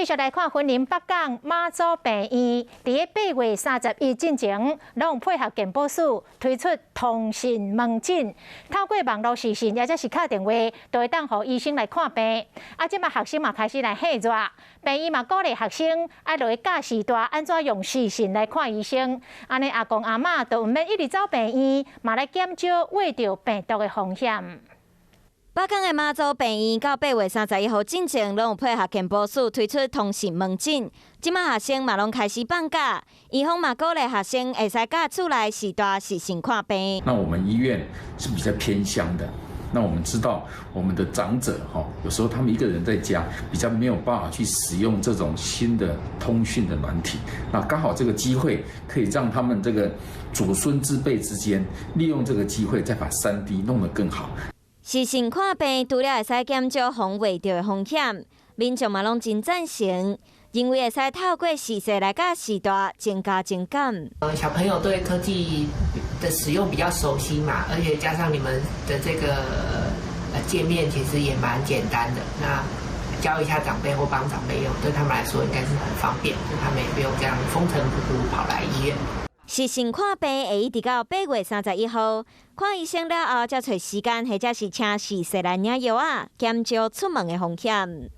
繼續來看雲林北港馬祖病院，佇咧8月31進前，攏配合健保署推出通訊門診，透過網路視訊，抑者是敲電話，都會當予醫生來看病。啊，這馬學生嘛開始來興熱，病院嘛鼓勵學生愛落去教序大按怎用視訊來看醫生。按呢阿公阿嬤都毋免一直走病院，嘛來減少秽著病毒的風險。北港的馬祖病院到8月31號進前，攏有配合健保署推出通訊門診。這馬學生嘛攏開始放假，醫方嘛鼓勵學生會使佮厝內序大視訊看病。那我們醫院是比較偏鄉的，那我們知道我們的長者哈，有時候他們一個人在家，比較沒有辦法去使用這種新的通訊的軟體。那剛好這個機會可以讓他們這個祖孫之輩之間利用這個機會，再把3D 弄得更好。視訊看病，除了會使減少防秽著的風險，民眾嘛攏真贊成，認為會使透過視訊來佮序大增加情感。小朋友對科技的使用比較熟悉嘛，而且加上你們的這個界面其實也蠻簡單的，那教一下長輩或幫長輩用，對他們來說應該是很方便，他們也不用這樣風塵僕僕跑來醫院。視訊看病會一直到8月31號，看醫生了後，才揣時間或者是請視訊來領藥仔，減少出門的風險。